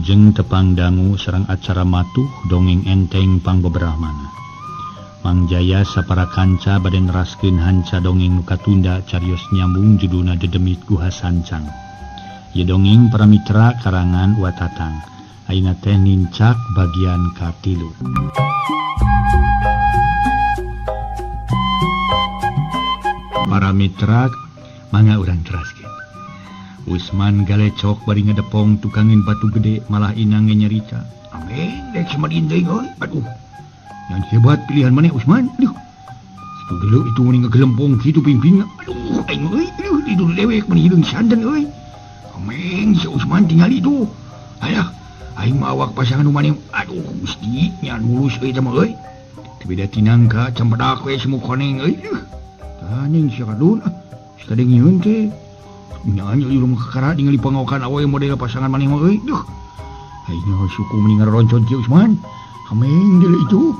Wilujeng tepang dangu sareng acara matuh dongeng enteng pangbeberahmana. Mang Jaya sapara kanca bade neraskeun hanca dongeng nu katunda carios nyambung judulna Dedemit Guha Sancang. Ieu dongeng para mitra karangan Wa Tatang. Ayeuna teh nincak bagian katilu. Para mitra mangga urang teraskeun. Usman galecok bari ngedepong tukangin batu gede malah Inang ge nyarita. Amin, dek sama deui euy. Aduh. Yang hebat pilihan maneh Usman. Aduh. Situ dulu itu meni ngegelempong kitu pingping. Aduh, aing euy, aduh tidur dewek meni hideung santen euy. Amin, si Usman tingali itu. Ayah, aing mah awak pasangan nu maneh. Aduh, Gusti nya mulus euy teh mah euy. Teu beda tinangka cempedak we semu koneng euy. Aduh. Tanying si kadun ah. Si kadeng nyieun teh. Nyanyi di rumah kakara ningali pangaokan awe model pasangan maneh mah euy. Duh. Aing suku meni ngaroncon si Usman. Hameng deui itu.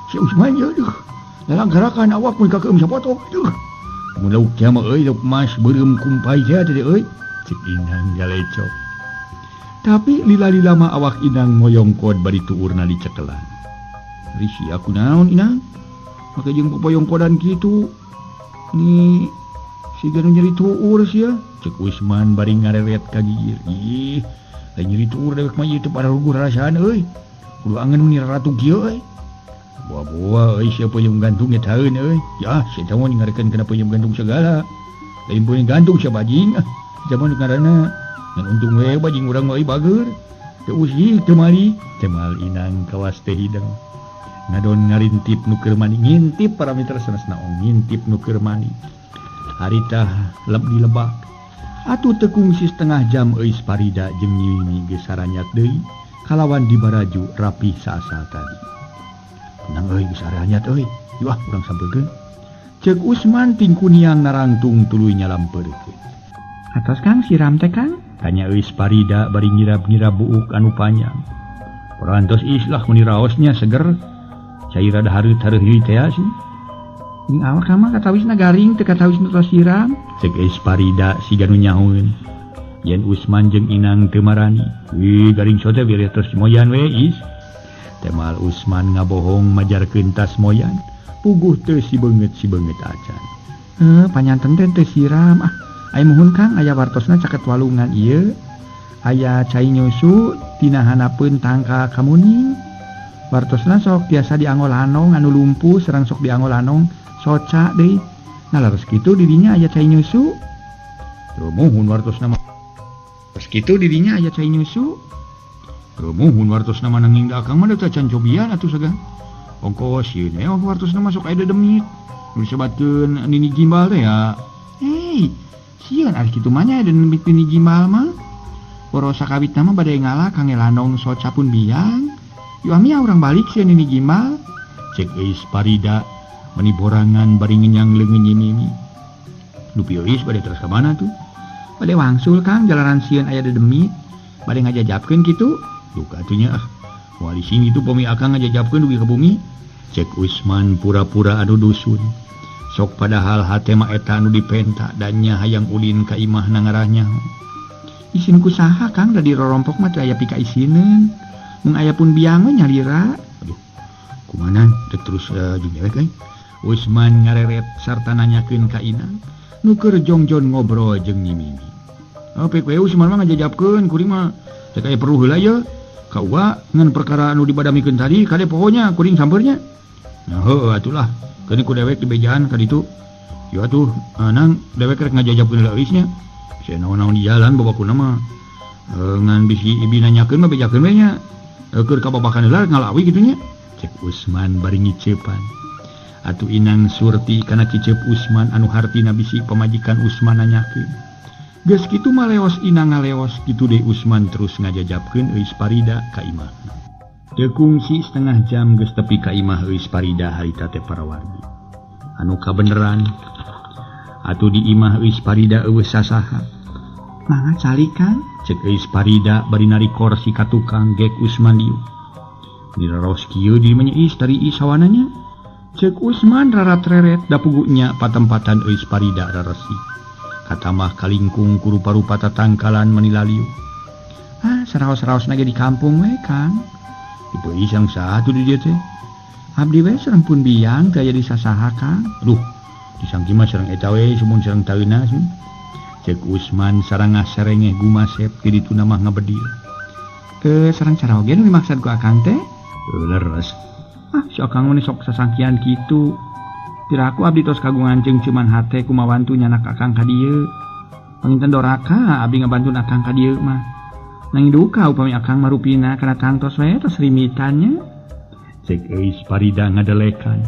Si Usman ye duh. Lalangkarakan awak mun kakeum sapotok. Duh. Mun lauk teh mah euy lauk mas beureum kumpai teh teh euy. Cek Inang galecok. Tapi lila-lila mah awak Inang moyongkod bari tuurna dicekelan. Risi aku naon Inang? Make jeung popoyongkodan kitu. Ni siga nu nyeri tuur sia. Cek Usman bari ngareret ka gigir. Ih, lain nyeri tuur dewek mah ieu teu pararuguh rarasaan euy. Kudu angeun meni raratu kieu euy. Boa-boa euy sia peuyeum gantung eta taeun euy. Ya, sia teh mun ngarekeun kana peuyeum gantung segala. Lain peuyeum gantung sia bajing. Ah, zaman ngaranna ngan untung we bajing urang mah euy bager. Teu usik teu mali. Temal Inang kawas teh hideng. Ngadon ngarintip nu keur mani, ngintip para mitra sanesna ngintip nu keur mani. Harita leb di lebak. Atuh tekungsi setengah jam Euis Parida jeung Nyi Mimi geus saranyak deui kalawan dibaraju rapih saasal tadi. Tenang euy geus saranyat euy. Yuh ah urang sampeurkeun. Ceuk Usman tingkuniang narangtung tuluy nyalampeurkeun. Atos Kang siram teh Kang? Tanya Euis Parida bari ngirab-ngirab buuk anu panjang. Parantos islah meni raosnya seger. Cai rada hareuh-hareuh deui teh sih. Ing awak mah katawisna garing teu katawisna tos siram. Cek Euis Parida siga nu nyahoeun. Yen Usman jeung Inang teu marani. Wih garing sote bieu terus moyan we is. Temal Usman ngabohong majarkeun tas moyan. Puguh teu si beungeut acan. Panyanten teh teu siram ah. Aya muhun Kang aya wartosna caket walungan ieu. Aya cai nyusu tina hanapeun tangka kamuning. Wartosna sok biasa dianggo lanong anu lumpuh sareng sok dianggo lanong soca deui. Nah laras kitu dirinya aya cai nyusu. Teu muhun wartosna mah. Laras kitu dirinya aya cai nyusu. Teu muhun wartosna mah nanging da akang mah da can cobian atuh sagah. Ongkos ieu nya wartosna mah sok aya dedemit. Nu disebatkeun nini gimbal teh ya. Hei, sieun ari kitu mah nya dedemit nini gimbal mah. Poro sakawitna mah bade ngalah kange lanong soca pun biang. Yu amia urang balik sieun nini gimbal. Cek Euis Parida meni borangan bari ngenyang leungeun Nyi Mimi. Dupi Euis bade terus ka mana tuh? Bade wangsul Kang jalanan sieun aya dedemit. Bade ngajajabkeun kitu. Duka atuh nya ah. Moal ising itu pami akang ngajajabkeun dugi ka bumi. Cek Usman pura-pura anu dusun. Sok padahal hate mah eta anu dipenta dan nya hayang ulin ka imahna ngarahnya. Isin ku saha Kang da dirorompok mah teu aya pika isineun. Mun aya pun biang we nyalira. Aduh. Kumaha teh terus jeung dewek euy. Usman ngareret sarta nanyakeun ka Inang nu keur jongjon ngobrol jeung Nyi Mimi. Apik we Usman mah ngajajabkeun kuring mah teh aya perlu heula ye. Ka uwa ngan perkara anu dibadamikeun tadi kade pohonya kuring sampeurnya. Nah heueuh atulah keun ku dewek dibejaan ka ditu. Yo atuh nang dewek rek ngajajabkeun heula euisnya. Sia naon-naon di jalan babakuna mah ngan bisi ibi nanyakeun mah bejakeun we nya. Keur kababakan heula ngalawi kitu nya. Cek Usman bari ngiceupan. Atuh Inang surti kana ciceup Usman anu hartina bisi pamajikan Usman nanyakeun. Geus kitu mah leos Inang ngaleos kitu deui Usman terus ngajajabkeun Euis Parida ka imahna. Teu kungsi setengah jam geus tepi ka imah Euis Parida harita teh parawargi. Anu kabeneran atuh di imah Euis Parida eueuh sasaha. Mangga calik Kang? Cek Euis Parida bari narik korsi ka tukang gek Usman dieu. Diraros kieu di mah nya is tari is hawananya. Cek Usman rarat-reret da pugunya patempatan Euis Parida raresi. Katamah kalingkung ku rupa-rupa tatangkalan meni laliu. Ah, saraos-saraosna ge di kampung we, Kang. Dipeui sareng saha tuh di dieu teh? Abdi we sareng pun biang teu aya di sasaha, Kang. Aduh, disangki mah sareng eta we sumun sareng taeuna sih. Cek Usman sarangah sarengeh gumasep ti dituna mah ngabedil. Sareng caroge nu dimaksud ku Akang teh? Leres. Ah, si Akang mah sok sasangkian kitu. Piraku abdi tos kagungan ceungceuman hate kumawantu nyanak Akang ka dieu. Panginten doraka abdi ngabantun Akang ka dieu mah. Nanging duka upami Akang mah rupina kana tangtos we tos rimitannya. Cek Euis Parida ngadelekan.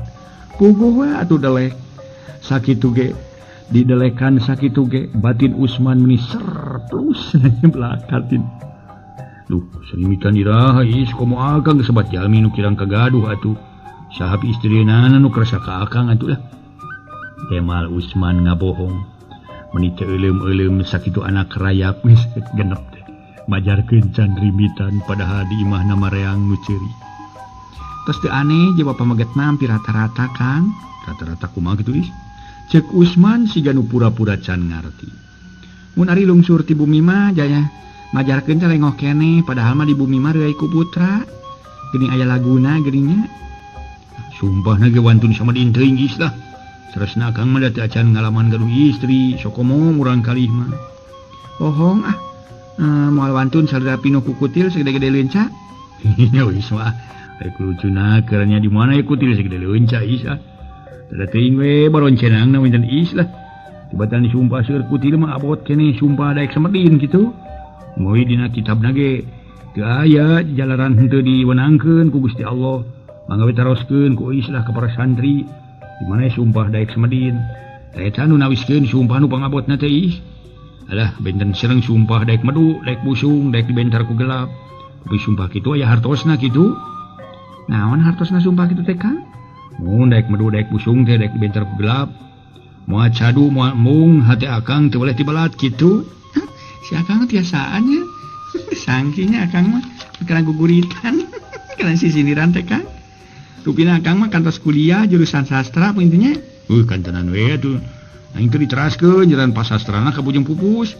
Puguh we atuh delek. Sakitu ge didelekan sakitu ge batin Usman meni serplus nyeblakatin. Duh, serimitan iraha is komo Akang geus jalmi nu kirang kagaduh atuh. Sahab istrina nu kersa ka Akang atuh lah. Temal Usman ngabohong. Meni teu euleum-euleum sakitu anak rayap geus genep teh. Majarkeun can rimitan padahal di imahna mareang nu ceurik. Tos teu aneh je bapa megetna hampir rata-rata, Kang. Rata-rata kumaha kitu is? Cek Usman siga nu pura-pura can ngarti. Mun ari lungsur ti bumi mah jaya majarkeun teh lengoh keneh padahal mah di bumi mah reuy ku putra. Geuning aya laguna geuning nya. Sumpahna ge wantun sama teuing geus lah. Teresna Akang mah da teu acan ngalaman gaduh istri, sok komo murang kalih mah. Bohong ah. Moal wantun salira pinuh ku kutil segede-gede leunca. Nya geus mah. Rek lucuna keurnya di mana kutil segede leunca is ah. Tada teuing we baroncenangna winten is lah. Tibatan disumpah seueur kutil mah abot keneh sumpah daek samedin kitu. Moy dina kitabna ge teu aya jalaran henteu diwenangkeun ku Gusti Allah. Mangga we taroskeun ku Euis lah ka para santri. Di mana sumpah daek semedin. Eta nu nawiskeun sumpah nu pangabotna teh is. Alah benten sareng sumpah daek medu, daek busung, daek dibentar ku gelap. Tapi sumpah kitu aya hartosna kitu. Naon hartosna sumpah kitu teh, Kang? Mun daek medu, daek busung teh daek dibentar ku gelap. Moal cadu, moal embung, hate Akang teu boleh tibelat kitu. Si Akang tiasaan nya. Sangkinya Akang mah kana guguritan. Kana sisindiran teh, Kang. Rupina Akang mah kantos kuliah jurusan sastra apa intinya? Kantenan we atuh. Aing teh diteraskeun jalan pas sastrana ka Bujung Pupus.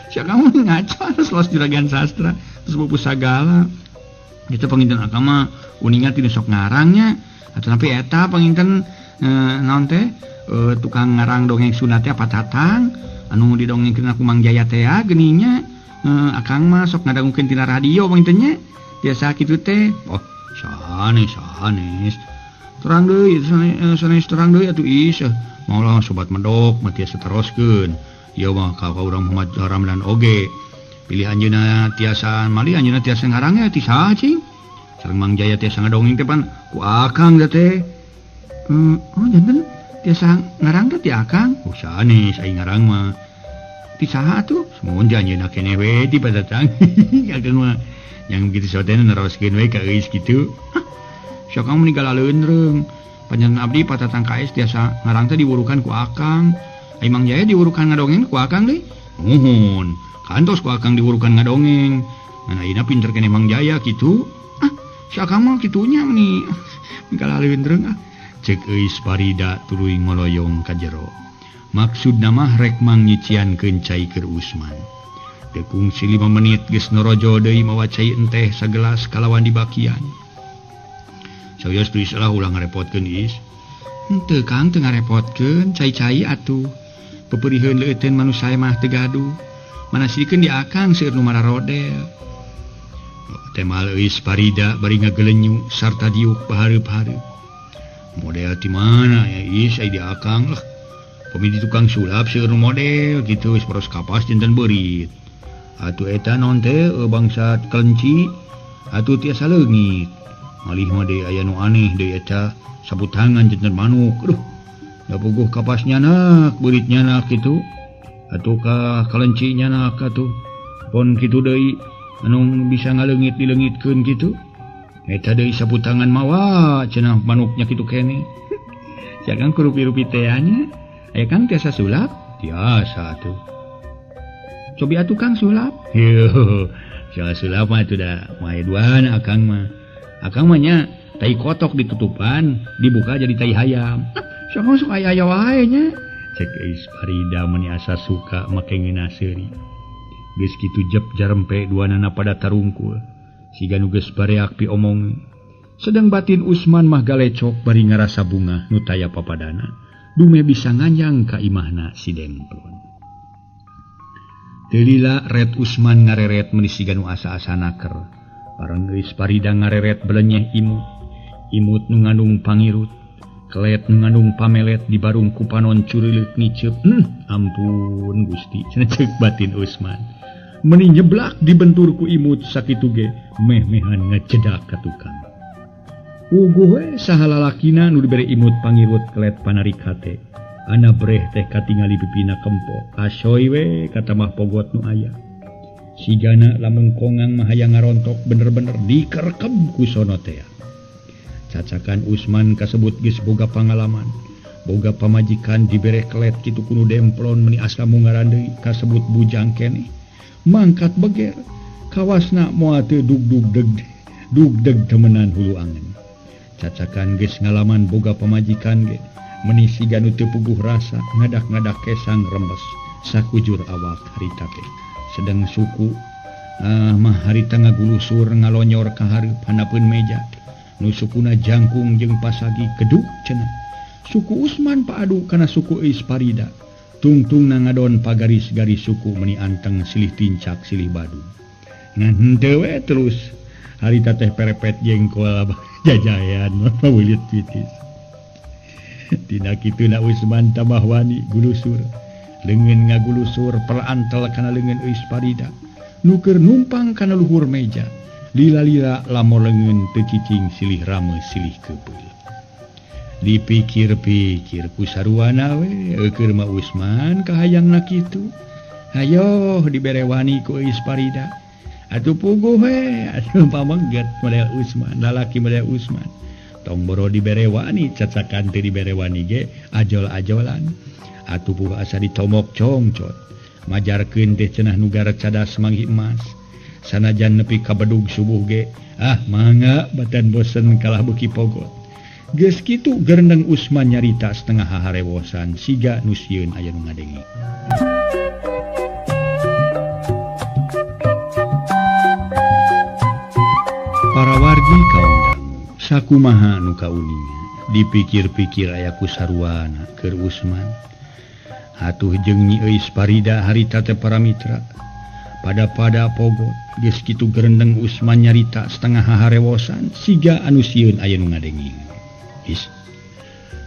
Si Akang mah ngaco terus los juragan sastra, terus pupus sagala. Itu panginten Akang mah uninga tinu sok ngarangnya. Atuh tapi eta panginten naon teh tukang ngarang dongeng Sunda teh patatang anu didongengkeun ku Mang Jaya teh geuning nya. Akang mah sok ngadangukeun tina radio panginten nya. Biasa kitu teh. Oh, sanes sanes terang deui sanes terang deui atuh is maulah sobat medok mah tiasa teroskeun ieu mah ka urang Muhammad Ramdan oge pilih anjeunna tiasa mali anjeunna tiasa ngarang ti saha cing sareng Mang Jaya tiasa ngadongeng teh pan ku Akang da teh. Oh janten tiasa ngarang teh ti Akang. Oh sanes aing ngarang mah ti saha atuh mun anjeunna keneh we ti padatang. Akang mah yang begitu sotena neroskeun we ka Euis kitu. Si Akang meninggal aleunreung. Panjenengan abdi patatang ka Euis tiasa ngarang teh diwurukan ku Akang. Ai Mang Jaya diwurukan ngadongeng ku Akang deui. Nuhun. Kantos ku Akang diwurukan ngadongeng. Ngan ayeuna pinter keneh Mang Jaya kitu. Ah, si Akang mah kitunya meni. Ninggal aleunreung ah. Cek Euis Parida tuluy ngoloyong ka jero. Maksudna mah rek mangnyiciankeun cai keur Usman. Kungsi 5 menit geus norojo deui mawa cai enteh sagelas kalawan dibakian. Sawios tulis lah ulah ngarepotkeun is. Henteu Kang teu ngarepotkeun cai-cai atuh. Peperiheun leuteun manusia mah teu gaduh. Manasikeun di Akang seueur nu mararodel. Temal Euis Parida bari ngagelenyu sarta diuk pahareup-hareup. Model ti mana ya is ai di Akang lah. Pami di tukang sulap seueur nu model kitu geus poros kapas janten beurit. Atuh eta naon teh bangsa kelenci atuh tiasa leungit. Malih mah deui aya nu aneh deui eta sapu tangan janten manuk. Aduh, da puguh kapas nyanak, beurit nyanak kitu. Atuh ka kelenci nyanak atuh. Pon kitu deui anu bisa ngaleungit dileungitkeun kitu. Eta deui sapu tangan mawa cenah manuknya kitu keneh. Si Akang kurupi-rupi teh nya. Aya Kang tiasa sulap? Tiasa atuh. Cobi atuh Kang sulap. Yo, sulap mah atuh da moal duaan Akang mah. Akang mah nya tai kotok ditutupan, dibuka jadi tai hayam. Sok sok aya aya wae nya. Cek Euis Parida meni asa suka make ngeunah seuri. Geus kitu jep jarempe duanana pada tarungkul. Siga nu geus bareak piomong. Sedang batin Usman mah galecok bari ngarasa bunga nu taya papadana. Dume bisa nganjang ka imahna si Demplon. Teu lila ret Usman ngareret meuni siga nu asa-asa naker. Bareng geus Parida ngareret belenyeh imut. Imut nu ngandung pangirut. Kelet nu ngandung pamelet di barung ku panon curileuk ngiceup. Ampun Gusti, cenah ceuk batin Usman. Meni nyeblak dibentur ku imut sakitu ge meh-mehan ngecedak ka tukang. Puguh we saha lalakina nu dibere imut pangirut kelet panarik hate. Ana breh teh katingali pipina kempot. Asoy we katamah pogot nu aya. Sigana lamun kongang mah hayang ngarontok bener-bener dikerkem ku sono tea. Cacakan Usman kasebut geus boga pangalaman. Boga pamajikan dibere kelet kitu kudu demplon meni asa mungaran deui kasebut bujang keneh. Mangkat beger kawasna moal teu dugdug deg dugdeg temenan hulu angen. Cacakan geus ngalaman boga pamajikan ge meni siga nu teu puguh rasa ngadak-ngadak kesang rembes sakujur awak harita teh. Sedang suku mah harita ngagulusur ngalonyor ka hareup handapeun meja. Nu sukuna jangkung jeung pasagi keduk cenah. Suku Usman paadu kana suku Eis Parida. Tungtungna ngadon pagaris-garis suku meni anteng silih tincak silih badu. Ngan henteu we terus harita teh perepet jengkol jajayan maweulit pitis. Tina kituna Usman tambah wani gulusur. Leungeun ngagulusur perantel kana leungeun Eis Parida. Nu keur numpang kana luhur meja. Lila-lila lamor leungeun teu cicing silih rame silih keupeul. Dipikir-pikir ku saruana we eukeun mah Usman kahayangna kitu. Hayoh dibere wani ku Eis Parida. Atuh puguh we atuh pamengget model Usman, lalaki model Usman. Tong boro dibere wani cacakan teu dibere wani ge ajol-ajolan. Atuh puguh asa ditomok congcot. Majarkeun teh cenah nu cadas manggih emas. Sanajan nepi ka bedug subuh ge ah mangga batan bosen kalah beuki pogot. Geus kitu gerendeng Usman nyarita setengah haharewosan siga nu sieun aya nu ngadenge. Para wargi kaum dangu sakumaha nu kauninga dipikir-pikir aya ku saruana keur Usman. Atuh jeung Nyi Eis Parida harita teh para mitra. Pada-pada pogot geus kitu gerendeng Usman nyarita setengah haharewosan siga anu sieun aya nu ngadenge. Is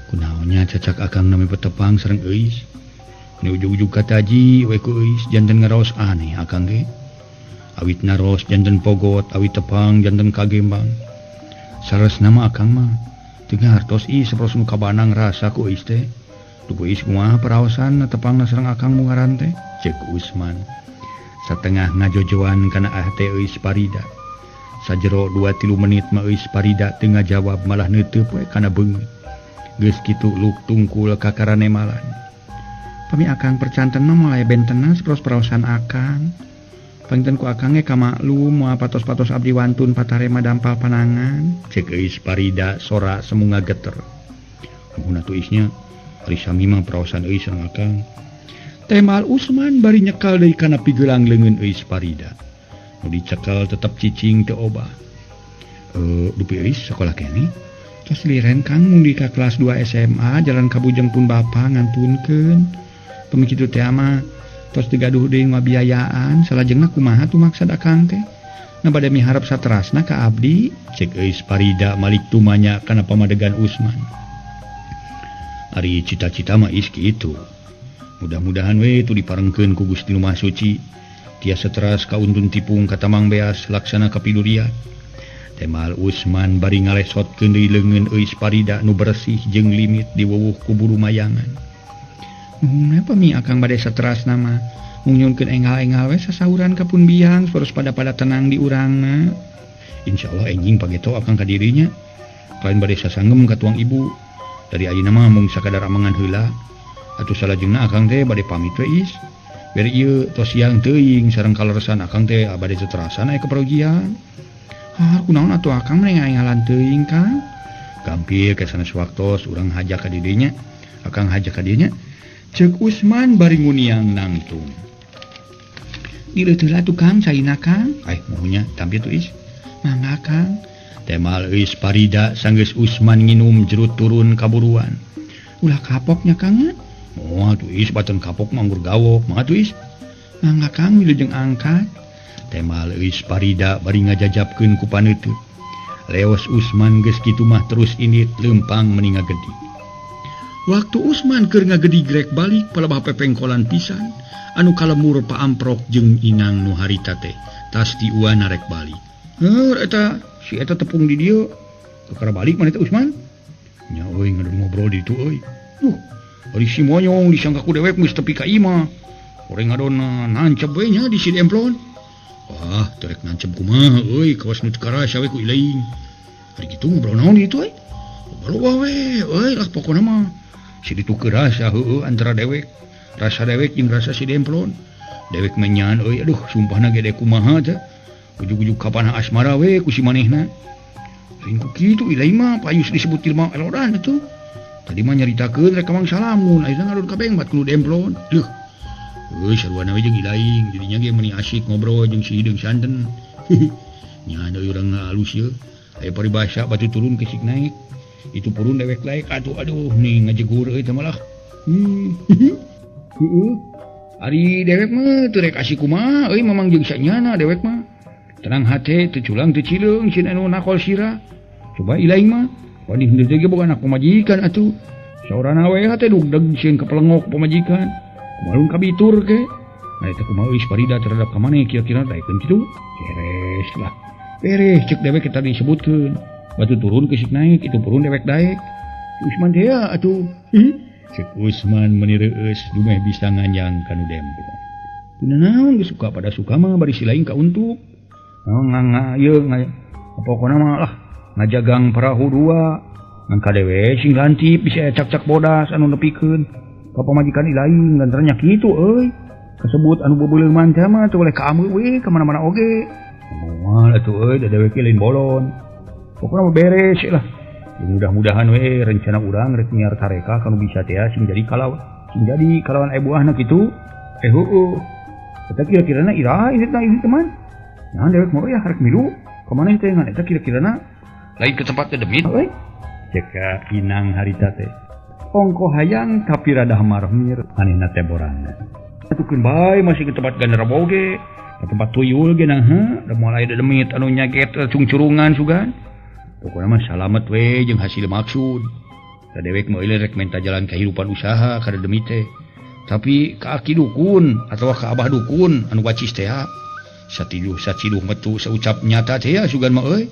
kunaonnya cacak akang nami petepang sareng Eis. Nu ujug-ujug kataji we ku Eis janten ngaraos aneh akang ge. Awit naros janten pogot, awit tepang janten kagembang. Saresna mah akang mah teu ngartos ih sapertos nu kabanang rasa ku Eis teh. Duh Eis kumaha paraosan tepangna sareng akang mungaran teh? Ceuk Usman. Satengah ngajojoan kana hate Eis Parida. Sajero 2-3 menit mah Eis Parida teu ngajawab malah neuteub we kana beungeut. Geus kitu luk tungkul kakaranemalan. Pami akang percanten mah moal aya bentenna sapertos paraosan akang. Panginten ku akang ge kamaklum moal patos-patos abdi wantun patarema dampal panangan. Ceuk Eis Parida sora semu ngageter. Nuhun atuh Eisnya, ari sami mah paraosan Eis sareng akang. Temal Usman bari nyekal deui kana pigelang leungeun Eis Parida. Nu dicekel tetep cicing teu obah. Dupi Eis sakola keneh? Tos liren Kang mun di ka kelas 2 SMA jalan ka Bujeng pun bapa ngantunkeun. Pami kitu teh mah tos digaduh deui ngabiayaan salajengna kumaha tuh maksad akang teh? Na bade miharep saterasna ka abdi. Ceuk Eis Parida malik tumanya kana pamadegan Usman. Ari cita-cita mah Eis kitu. Mudah-mudahan we tu diparengkeun ku Gusti Nu Maha Suci. Tiasa teras kauntun tipung ka Tamang Beas laksana kapidurian. Temal Usman bari ngalesotkeun deui leungeun Eis Parida nu bersih jeung limit diwuwuh ku buru mayangan. Nuhun pami akang bade saterasna mah mung nyunkeun enggal-enggal we sasauran ka pun biang terus pada-pada tenang di urangna. Insyaallah enjing pageto akang ka dirinya. Lain bade sasanggem ka tuang ibu. Dari ayeuna mah mung sakadar amangan heula. Atuh salajengna akang teh bade pamit we Is. Bere ieu tos siang teuing sareng kaleresan akang teh bade teterasan aya keperogian. Ah, kunaon atuh akang mah ngalan teuing Kang? Gampil ke sanes waktos urang haja ka didinya. Akang haja ka dinya. Ceuk Usman bari nguniang nangtung. Dileut heula tukang caina Kang. Ai muhunya tampi tuh Is. Mangga Kang. Temal Eus Parida sanggeus Usman nginum jerut turun kaburuan. Ulah kapoknya Kang nya. Moal tuh Is batan kapok mah anggur gawok. Mangga tuh Is. Mangga Kang wilujeng angkat. Temal Eus Parida bari ngajajapkeun ku paneuteup. Leos Usman geus kitu mah terus indit leumpang meni ngagedi. Waktu Usman keur ngagedi grek balik palebah pepengkolan pisan anu kalemur paamprok jeung inang nu harita teh tas diuan narek balik. Heur eta si eta tepung di dieu. Kakara balik mana teh Usman? Nya euy ngadon ngobrol di ditu euy. Duh, ari si monyong disangka ku dewek geus tepi ka imah. Oreng ngadon nancep we nya di si demplon. Wah, teu rek nancep kumaha euy, kawas nu teu karasa we ku ilaing. Ari kitu ngobrol naon di ditu euy? Loba we euy lah pokona mah. Si ditu kerasa heueuh antara dewek. Rasa dewek jeung rasa si demplon. Dewek mah nyaan euy, aduh sumpahna ge kumaha teh. Ujug-ujug kapan asmara we ku si manehna. Lain ku kitu ilaing mah payus disebut jelema elodan atuh. Tadi mah nyaritakeun rek ka Mang Salamun, ayeuna ngadon ka bengbat ku demplon. Duh. Euy sarua we jeung ilaing, jadinya ge meuni asik ngobrol jeung si hideung santen. Nya euy urang alus ieu. Aya paribasa batu turun kesik naik. Itu purun dewek laek atuh aduh nih ngajegur euy teh malah. Heeh. Ari dewek mah teu rek asik kumaha euy mamang jeung sanyana dewek mah. Tenang hate teu culang teu cileung sieun anu nakol sirah. Coba ilaing mah wadih henteu ge boga anak pamajikan atuh. Saurana we teh dugdeg sieun kapelengok pamajikan. Kumaha kabitur ke. Nah eta kumaha euy Parida terhadap ka maneh kira-kira daekeun kitu. Beres lah. Beres cek dewek kita disebutkeun. Batu turun kesik naik itu purun dewek daek. Usman teh atuh. Cek Usman meuni reueus dumeh bisa nganjang ka nu demplon. Teu naon geus suka pada suka mah bari si lain ka untuk. Nga ieu pokona mah lah ngajagang perahu dua. Ngan ka dewe sing lantip bisa cak-cak bodas anu nepikeun ka pamajikan ilaing lantaran nya kitu euy. Kasebut anu beubeuleuman teh mah teu boleh ka ameu we ka mana-mana oge. Moal atuh euy da dewek lain bolon. Pokona mah beres lah. Mudah-mudahan we rencana urang rek nyiar tareka kanu bisa teh sing jadi kalawan. Sing jadi kalawan aya buahna kitu. Heueuh. Eta kira-kirana iraha ini teh teman. Nah dewek mah ya rek milu ka maneh teh ngan eta kira-kirana lain ke tempat teh demit euy. Cek inang harita teh. Ongko hayang tapi rada marmir manehna teh borangan. Atukeun bae masih ke tempat ganderbo ge, ke tempat tuyul ge nah heuh, da moal aya demit anu nyaget cungcurungan sugan. Pokona mah salamet we jeung hasil maksud. Da dewek mah euy rek menta jalan kehidupan usaha kada demit teh. Tapi ka aki dukun atawa ka abah dukun anu wacis teh satiduh saciduh metu saucap nyata teh ya sugan mah euy.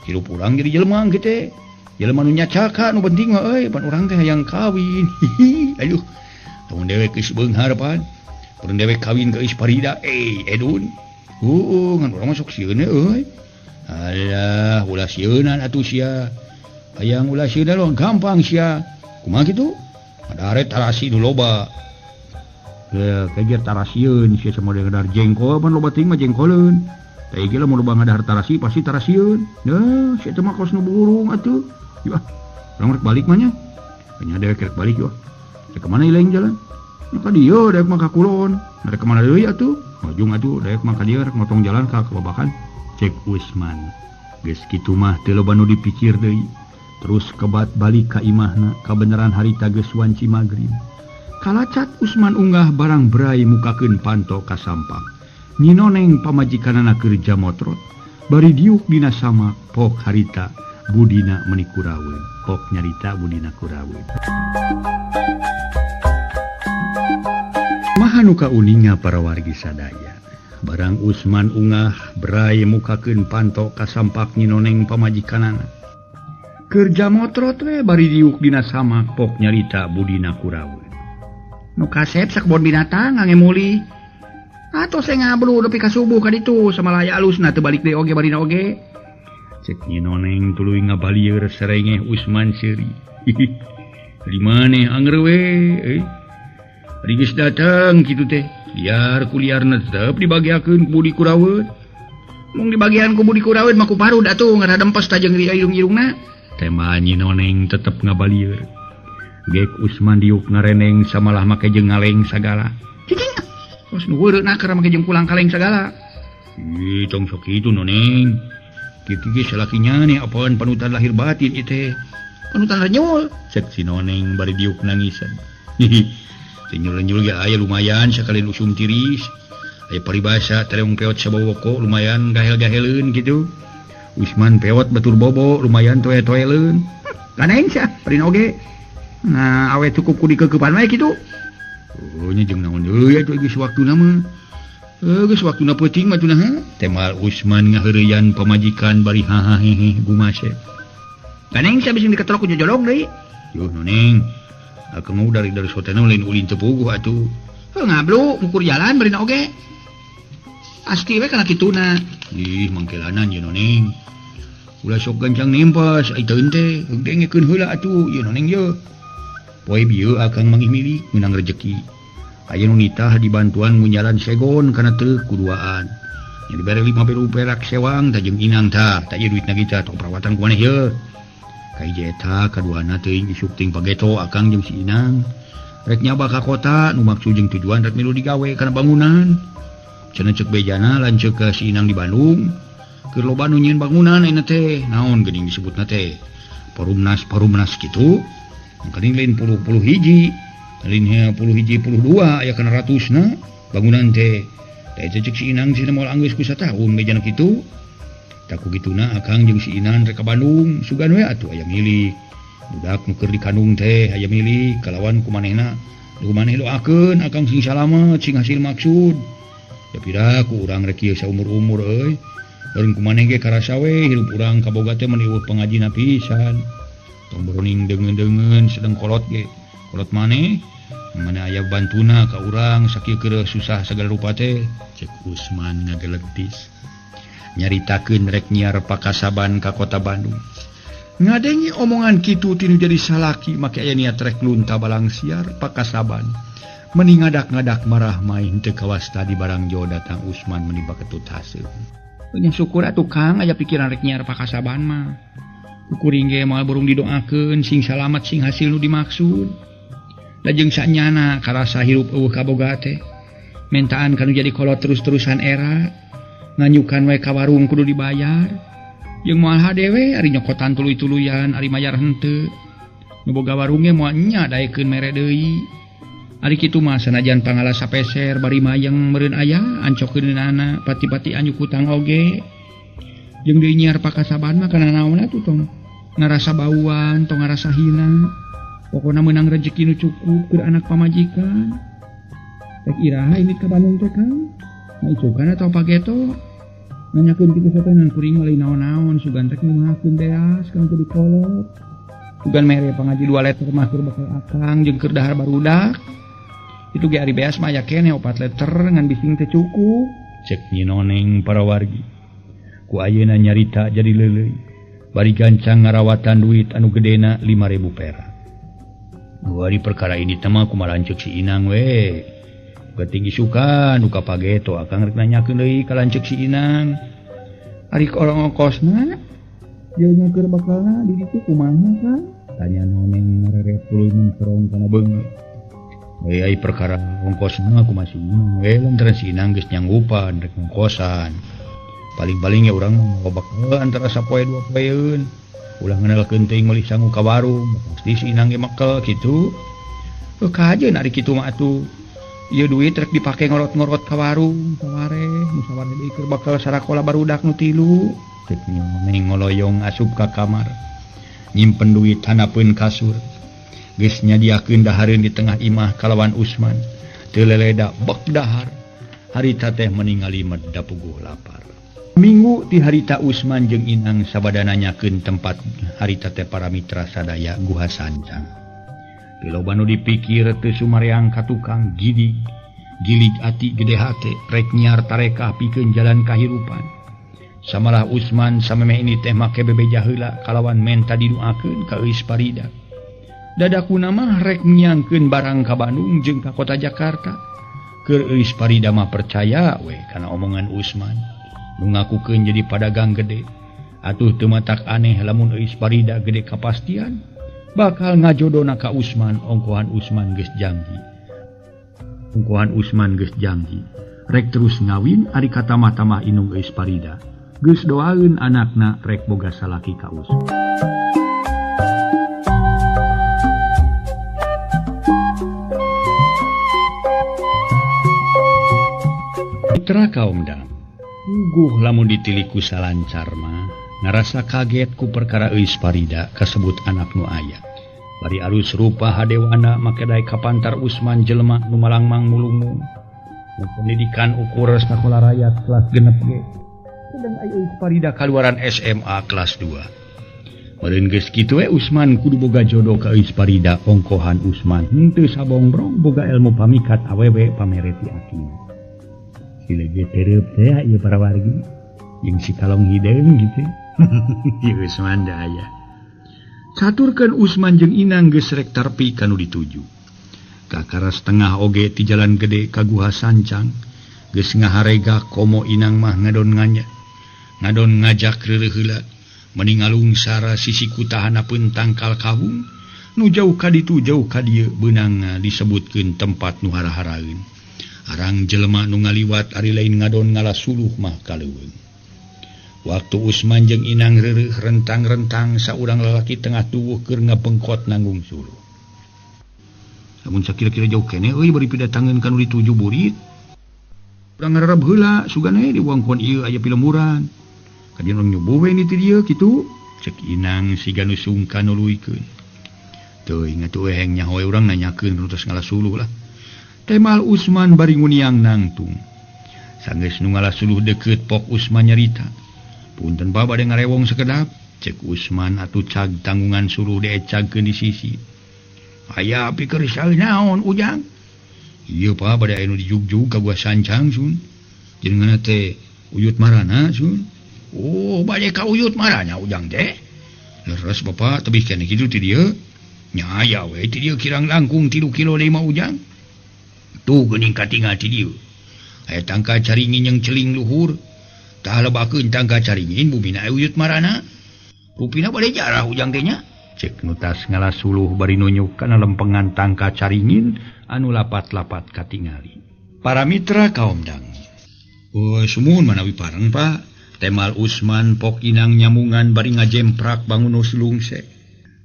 Hirup urang jadi jelema kieu teh. Jelema nu nyacaka nu penting mah euy pan urang teh hayang kawin. Aduh. Lamun dewek geus beunghar pan. Urang dewek kawin ka Eus Parida edun. Heueuh ngan urang mah sok sieun euy. Alah ulah sieunan atuh sia. Hayang ulah sieun lo gampang sia. Kumaha kitu? Adaret tarasi nu loba. Ya, kejer tarasieun sia sama ngadahar jengkol pan loba teuing mah jengkoleun. Tah ieu lamun loba ngadahar tarasi pasti tarasieun. Nah, sia teh mah kos nu burung atuh. Yeuh, urang rek balik mah nya. Nya dewek rek balik yeuh. Rek ka mana ilang jalan? Nya ka dieu dewek mah ka kulon. Rek ka mana deui atuh? Ujung atuh dewek mah ka dieu rek motong jalan ka Babakan. Cek Usman. Geus kitu mah teu loba nu dipikir deui. Terus kebat balik ka imahna kabeneran harita geus wanci magrib. Kalacat Usman unggah barang berai mukakeun panto ka sampang. Nyinoneng pamajikanana keur jamotrot. Bari diuk dina samak pok harita budina meuni kuraweun. Pok nyarita budina kuraweun. Maha nu kauninga para wargi sadaya. Barang Usman ungah berai mukakeun panto ka sampak nyinoneng pamajikanana. Keur jamotrot we bari diuk dina samak pok nyarita budina kuraweun. Nu kasep sakebon binatang ngange muli. Atuh saya ngablu nepi ka subuh ka ditu samalaya alusna teu balik deui oge barina oge. Cek nyinoneng tuluy ngabalieur serengeh Usman seuri. Di maneh anger we euy. Ari geus datang kitu teh. Liar kuliarna tetep dibagiakeun ku Budi Kuraweun. Mung dibagian ku Budi Kuraweun mah ku parud atuh ngaradempes ta jeung irung-irungna. Tema nyinoneng tetep ngabalieur. Gek Usman diuk ngareneng samalah make jeung ngaleng sagala. Cicing. Kos nu heureuna keur make jeung pulang kaleng sagala. Ih, tong sok kitu Noneng. Kitu ge salakinya nih apaan panutan lahir batin ieu teh. Panutan renyul. Cek si Noneng bari diuk nangisan. Renyul-renyul ge aya lumayan sakalian usum tiris. Aya paribasa tareung peot sabawoko lumayan gahel-gaheleun kitu. Usman pewot batur bobo lumayan toe-toeleun. Ganeng sia, parin oge. Nah, awe cukup ku dikeukeupan wae kitu. Oh, nya jeung naon deui atuh geus waktuna mah. Geus waktuna peuting mah tunah. Temal Usman ngaheureyan pamajikan bari haha hehe gumase. Ganeng sia bisi diketelok ku jojolong deui. Yuh Noneng. Akang mau dari sotena lain ulin teu puguh atuh. Heuh ngablu ngukur jalan barina oge. Asti we kana kituna. Ih, mangkelanan ye Noneng. Ulah sok gancang nempas ai teu teh dengekeun heula atuh ieu Noneng ye. Poe bieu akang mangih milik meunang rejeki. Aya nu nitah dibantuan ngunyalan segon kana truk kuduaan. Nya dibere 5.000 perak sewang tah jeung inang tah, tah ieu duitna ge tah tong perawatan ku maneh ye. Ka hiji eta kaduana teuing isuk ting pageto akang jeung si inang. Rek nyaba ka kota nu maksud jeung tujuan rek milu digawe kana bangunan. Cenah ceuk bejana lanceuk ka si inang di Bandung. Keur loba nu nyieun bangunan ayeuna teh naon geuning disebutna teh parumnas kitu geuning lain puluh-puluh hiji lain puluh hiji puluh dua aya kana ratusna bangunan teh teh ceuk si Inang cenah moal anggeus ku satahun bejana kitu tah ku kituna akang jeung si Inang rek ka Bandung sugan we atuh aya milik budak nu keur dikandung teh aya milik kalawan ku manehna nu maneh doakeun akang sing salamet sing hasil maksud da pira ku urang rek ieu saumur-umur euy. Bareng kumaneh ge karasa we hirup urang kaboga teh meni eueuh pangajina pisan. Tong boroning deungeun-deungeun sedeng kolot ge. Kolot maneh mana aya bantuna ka urang sakieu keur susah sagala rupa teh. Cek Usman ngageletis. Nyaritakeun rek nyiar pakasaban ka kota Bandung. Ngadengi omongan kitu tinu jadi salaki make aya niat rek lunta balang siar pakasaban. Meni ngadak-ngadak marah main teu kawasta di barang jauh datang Usman meni baketut haseum. Nya syukur atuh Kang aya pikiran rek nyiar pakasaban mah. Kuring ge moal burung didoakeun sing salamet sing hasil nu dimaksud. Da jeung sanyana karasa hirup eueuh kaboga teh. Mentaan kanu jadi kolot terus-terusan era. Nganyukan we ka warung kudu dibayar. Jeung moal hade we ari nyokotan tuluy-tuluyan ari mayar henteu. Nu boga warung ge moal nya daekeun mere deui. Ari kitu mah sanajan pangala sapeser bari mayeng meureun aya ancokeunana pati-pati anyuk hutang oge. Jeung deui nyiar pakasaban mah kana naon atuh tong ngarasa bauan tong ngarasa hina. Pokona meunang rejeki nu cukup keur anak pamajikan. Rek iraha ini ka Bandung teh Kang? Nah isukan atau pageto? Nanyakeun kitu satenan kuring mah lain naon-naon sugan rek ngumahakeun beas kana jadi kolot. Sugan mere pangaji 2 liter mah keur bakal akang jeung keur dahar barudak. Itu ge ari beas mah aya keneh 4 liter ngan bising teh cukup. Cek Nyi Noneng para wargi. Ku ayeuna nyarita jadi leuleuy. Bari gancang ngarawatan duit anu gedena 5.000 perak. Ari perkara ini teh mah kumaha lanceuk si Inang we. Tinggi suka nu ka pageto akang rek nanyakeun deui ka lanceuk si Inang. Ari orang ongkosna ieu nya keur bakalna di ditu kumaha Kang? Tanya Noneng ngareret tuluy menterong kana beungeut. Ai perkara ongkosna kumaha si Inang we lantaran si Inang geus nyanggupan rek ngongkosan. Paling-paling ya urang mah bakal antara sapoe dua poeun. Ulah ngenalkeun teuing meuli sangu ka warung, pasti si Inang ge mekel kitu. Heuh kajeun ari kitu mah atuh. Ieu duit rek dipake ngorot-ngorot ka warung, saware, nu saware deui keur bakal sarakola barudak nu 3. Cek Neng ngoloyong asup ka kamar. Nyimpen duit hanapeun kasur. Geus nyadiakeun dahareun di tengah imah kalawan Usman. Teu leleda bek dahar. Harita teh meningali medda puguh lapar. Minggu ti harita Usman jeung Inang sabada nanyakeun tempat harita teh para mitra sadaya Guha Sancang. Loba nu dipikir teu sumareang ka tukang gidig, gilig ati gede hate rek nyiar tarekah pikeun jalan kahirupan. Samalah Usman samemeh ini teh make bebeja heula kalawan menta diduakeun ka Euis Parida. Dadakuna mah rek nyangkeun barang ka Bandung jeung ka kota Jakarta. Keur Euis Parida mah percaya we kana omongan Usman. Nu ngakukeun jadi padagang gede. Atuh teu matak aneh lamun Euis Parida gede kapastian bakal ngajodona ka Usman ongkohan Usman geus janji. Ungkohan Usman geus janji rek terus ngawin ari katamah-tamah indung Euis Parida. Geus doaeun anakna rek boga salaki ka Usman. Putra kaum dang. Uguh lamun ditiliku salancar mah ngarasa kaget ku perkara Euis Parida kasebut anak nu aya. Bari alus rupa hadewana make daek kapantar Usman jelema nu malangmang mulungu. Pendidikan ukur sakola rakyat kelas 6 ge. Sedang aya Euis Parida kaluaran SMA kelas 2. Meureun geus kitu we Usman kudu boga jodoh ka Euis Parida ongkohan Usman henteu sabongbrong boga ilmu pamikat awewe pamereti akina. Si lege tereup teh ieu para wargi jeung si kalong hideung gitu. Ieu Usman da aya. Caturkeun Usman jeung Inang geus rek tarpi ka nu dituju. Kakara setengah oge ti jalan gede ka Guha Sancang geus ngaharega komo Inang mah ngadon ngajak reureuh heula meni ngalungsara sisi kutahanapeun tangkal kawung nu jauh ka ditu jauh ka dieu beunang disebutkeun tempat nu hara-haraeun. Arang jelema nu ngaliwat ari lain ngadon ngalasuluh mah kaleuweung. Waktu Usman jeung Inang reureuh rentang-rentang saurang lalaki tengah tuwuh keur ngapengkot nanggung suluh. Lamun sakira-kira jauh keneh euy bari pidatangeun ka nu dituju burit. Urang ngararab heula sugan we diwangkon ieu aya pilemburan. Ka dieu urang nyoba we ni ti dieu kitu. Cek Inang siga nu sungkan nuluykeun. Teuing atuh eheng nyaho we urang nanyakeun nu tos ngalasuluh lah. Temal Usman bari nguniang nangtung. Sanggeus nu ngalasuluh deukeut pok Usman nyarita. Punten ba bade ngarewong sekedap. Cek Usman atuh cag tanggungan suluh diecagkeun di sisi. Aya pikir sae naon Ujang? Ieu pa bade aya nu dijugjug ka Gua Sancang sun. Jenenganna teh Uyut Marana sun. Oh, bade ka Uyut Marana Ujang teh. Leres Bapak tebih keneh kitu ti dieu. Nya aya we ti dieu kirang langkung 3 kilo deui mah Ujang. Tuh geuning katingal ti dieu. Aya tangka caringin yang celing luhur. Tah lebakeun tangka caringin bumina Uyut Marana. Rupina bade jarah Ujang teh nya. Cek nu tas ngalasuluh bari nunjuk kana lempengan tangka caringin anu lapat-lapat katingali. Para mitra kaum dang. Oh, sumuhun manawi pareng, Pak. Temal Usman pok Inang nyamungan bari ngajemprak bangun lungse.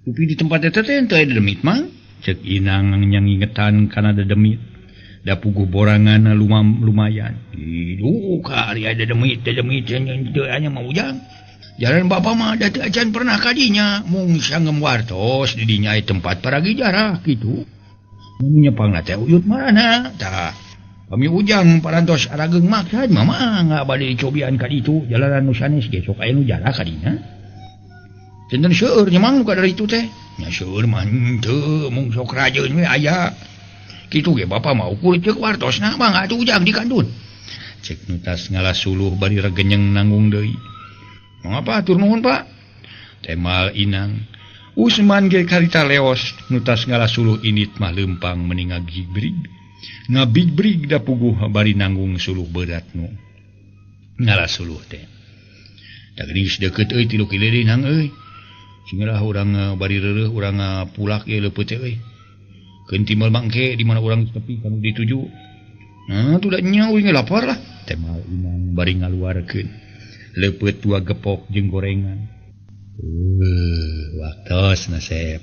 Upi di tempat eta teh henteu aya dedemit mah. Cek Inang nyangingetan kana dedemit. Da puguh borangan lumayan. Iduh, ka ari aya dedemit teu aya mah Ujang. Jalan bapak mah da teu acan pernah kadinya mung sanggem wartos di dinya aya tempat paragi jarah kitu. Mun nyepangna teh Uyut Marana. Tah, kami Ujang parantos arageung maksad mah mangga bade dicobian ka ditu jalanan nu sanes ge sok aya nu jarah ka dinya. Janten seueur nya mang nu ka dari itu teh. Nya seueur mah henteu mung sok rajeun we aya. Kitu ge bapak mah ukur ceuk wartosna mangga atuh Ujang di kantun. Cek nu tas ngalasuluh bari regenyeng nanggung deui. Mangapa atur nuhun Pak? Temal Inang. Usman ge karita leos nu tas ngalasuluh init mah leumpang meni ngagibrig. Ngabibrig da puguh bari nanggung suluh berat nu ngalasuluh teh. Da geuning deukeut euy 3 kilo deui nang euy. Singlah urang bari reureuh urang pulak ieu leupeut teh euy. Keun timbal mangke di mana urang tepi kanu dituju. Nah, tuh da nya euy lapar lah. Temal Inang bari ngaluarkeun leupeut dua gepok jeung gorengan. Waktos nasib.